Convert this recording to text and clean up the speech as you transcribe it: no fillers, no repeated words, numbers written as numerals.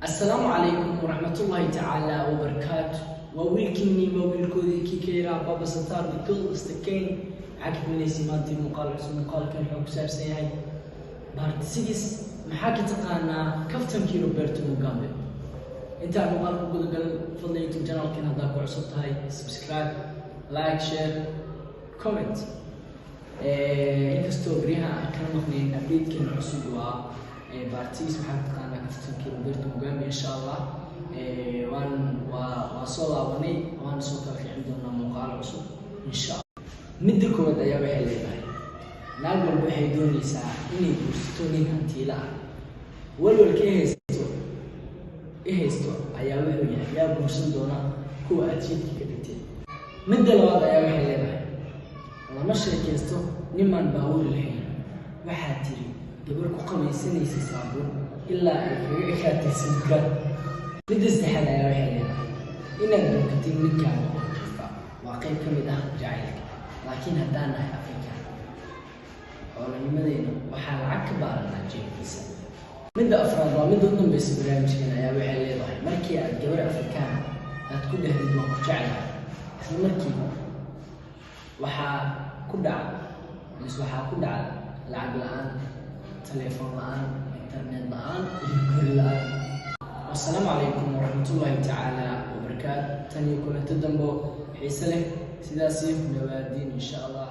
Asalaamu calaykum waraxmatullaahi tacaala wabarakaatu. Waa wiilkiinii, waa wiilkoodii, kii ka yaraa Baba Satar, the coolest king. Waxaa ka duwanaysa maanta muuqaal cusub. Muuqaalkan wuxuu ku saabsan yahay part 6, maxaa ka taqaanaa kaftankii Roberto Mugabe? Intaan muuqaalka guda galan, fadlan YouTube channelkan haddaa ku cusub tahay, subscribe, like, share, comment. Inkastoo beryaha aan kala maqnayn, updatekeena cusub waa part 6, maxaa ka taqaanaa kaftankii Roberto Mugabe. Insha Allah waan waa soo laabanay, waan soo kala kicin doonaa muuqaalo cusub insha Allah. Midda koowaad ayaa waxay leedahay: naag walba waxay doonaysaa inay guursato nin hantiila ah. Walwalka i haysto ayaa wuxuu yahay, yaa guursan doona kuwa aad shiidka ka dhigtay? Midda labaad ayaa waxay leedahay: lama sheekaysto nimaan baabuur lahayn. Waxaad tiri gabar ku qabaysanaysa saabuun ilaa ay kaga ekaatay sinkaan. Midda saddexaad ayaa waxay leedahay: inaad dhunkatid ninkaaga oo jiifa waa qayb ka mid ah jacaylka, laakiin haddaan nahay Afrikaan, xoolanimadeyna waxaa lacag ka baaranaa jeebkiisa. Midda afraad, waa midda u dambeysa barnaamijkan, ayaa waxay leedahay: markii aad gabar Afrikaan aad ku dhahdid "Waan ku jeclahay", isla markiiba waxaa ku dhaca mise waxaa ku dhaca lacag la-aan, telefoon la-aan, internet la-aan iyo guri la-aan. Wasalaamu calaykum waraxmatullaahi tacaala wabarakaatu. Tan iyo kulanto dambo xiise leh, sidaasi nabaadiin insha Allah.